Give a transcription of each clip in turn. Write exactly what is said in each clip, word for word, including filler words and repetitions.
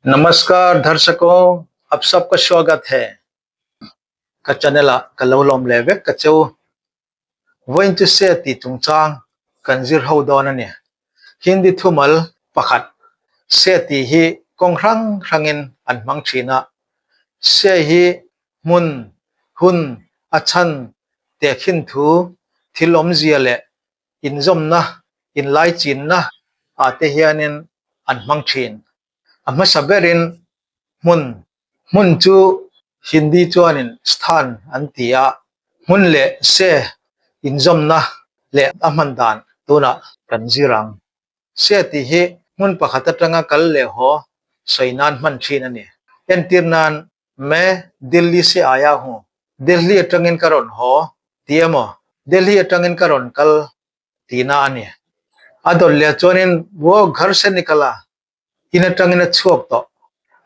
नमस्कार दर्शकों, आप सबका स्वागत है। Ka channel-a ka lo lawm le vek ka cheu. Vawiin chu se ti chungchang kan zir ho dawn a nih. Hindi thumal pakhat se ti hi kawng hrang hrangin an hmang ṭhin a. Se hi hmun, hun, a chhan, tekhin thu, thil awmzia le inzawmna, inlaichinna a te hianin an hmang ṭhin. A hmasa berin hmun, hmun chu Hindi chuanin sthan an ti a, hmun leh se inzawmna leh a hman dan tunah kan zir ang. Se ti hi hmun pakhat aṭanga kal leh haw sawi nan hman ṭhin a ni. Entir nan, मैं दिल्ली से आया हूँ, Delhi aṭangin ka rawn haw ti emaw, Delhi aṭangin ka rawn kal tina a ni. A dawt leh chuanin वो घर से निकला, in aṭangin a chhuak tawh.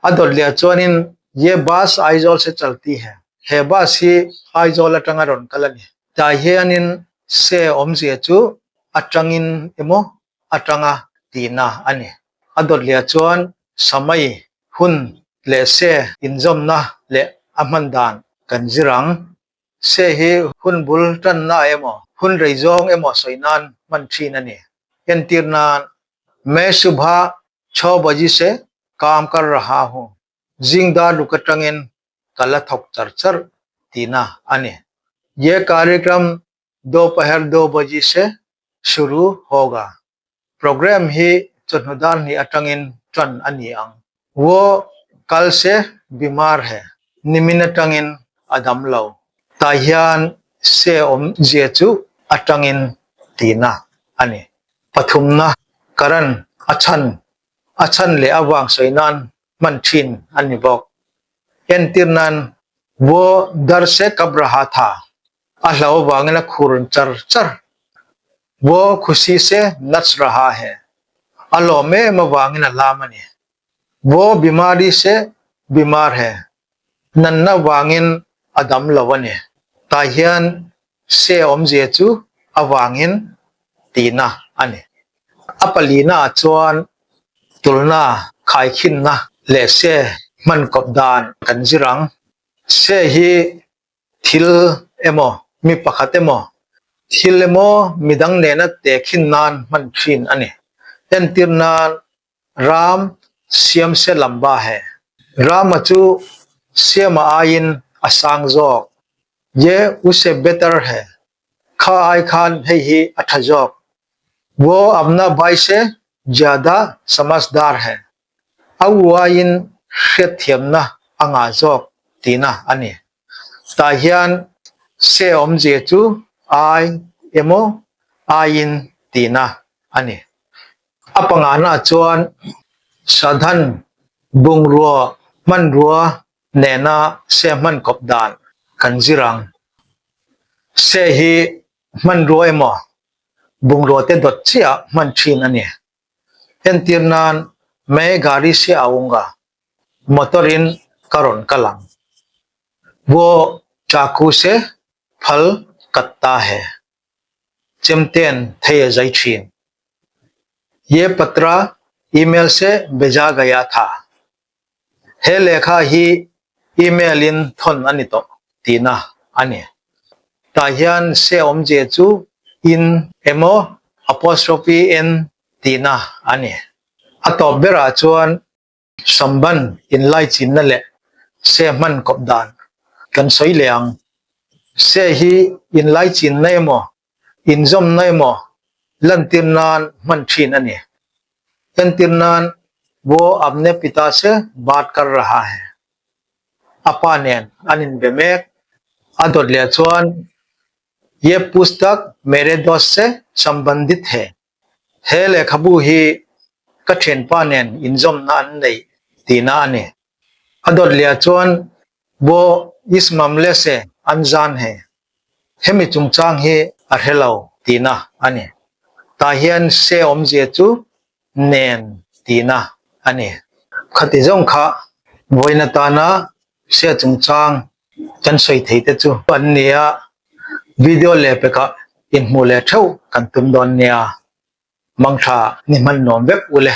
A dawt leh chuanin ये बस आइजोल से चलती है, he bus hi Aizawl aṭanga rawn kal a ni. Tah hianin se awmzia chu aṭangin emaw aṭanga tina a ni. A dawt leh chuan समय, hun leh se inzawmna leh a hman dan kan zir ang. Se hi hun bul ṭanna emaw, hun rei zawng emaw sawi nan hman ṭhin a ni. Entir nan, मैं सुबह छह बजे से काम कर रहा हूँ, zing dar ruk aṭangin ka la thawk char char tina a ni. ये कार्यक्रम दोपहर दो बजे से शुरू होगा, program hi chawhnu dar hnih aṭangin ṭan a ni ang. वो कल से बीमार है, nimin aṭangin a dam lo. Tah hian se awmzia chu aṭangin tina a ni. Pathumna, कारण, a chhan, a chhan leh a vang sawi nan hman ṭhin a ni bawk. Entir nan, वो डर से काँप रहा था, a hlauh avangin a khur char char. वो खुशी से नाच रहा है, a lawm em avangin a lam a ni. वो बीमारी से बीमार है, natna avangin a dam lo a ni. Tah hian se awmzia chu avangin tina a ni. A palina ah chuan tulna, khaikhinna leh se hman kawp dan kan zir ang. Se hi thil emaw, mi pakhat emaw, thil emaw midang nena tekhin nan hman ṭhin a ni. Entir nan, Ram श्याम से लंबा है, Rama chu Siama aiin a sang zawk. ये उससे बेहतर है, kha ai khan hei hi a ṭha zawk. वो अपना भाई से ज्यादा समझदार है, a u aiin hriatthiamna a ngah zawk tina a ni. Tah hian se awmzia chu ai emaw aiin tina a ni. A pangana chuan साधन, bungrua, hmanrua nena se hman kawp dan kan zir ang. Se hi hmanrua emaw, bungrua te dawt chiah hman ṭhin a ni. Entir nan, मैं गाड़ी से आऊँगा, motor-in ka rawn kal ang. वो चाकू से फल काटता है, chemten thei a zai ṭhin. ये पत्र email से भेजा गया था, he lehkha hi email-in thawn a ni tawh tina a ni. Tah hian se awmzia chu in emaw apostrophe n tina a ni. A tawp berah chuan संबंध, inlaichinna leh se hman kawp dan kan sawi leh ang. Se hi inlaichinna emaw, inzawmna emaw lantir nan hman ṭhin a ni. Entir nan, वो अपने पिता से बात कर रहा है, a pa nen an inbe mek. A dawt leh chuan, ये पुस्तक मेरे दोस्त से संबंधित है, he lehkhabu hi ka ṭhianpa nen inzawmna an nei tina a ni. A dawt leh chuan, वो इस मामले से अनजान है, hemi chungchang hi a hre lo tina a ni. Tah hian se awmzia chu nen tina a ni. Khati zawng kha vawiin atana se chungchang kan sawi thei te chu an ni a, video leh pekah inhmu leh theuh kan tum dawn nia. Mangṭha ni hman nuam vek u le.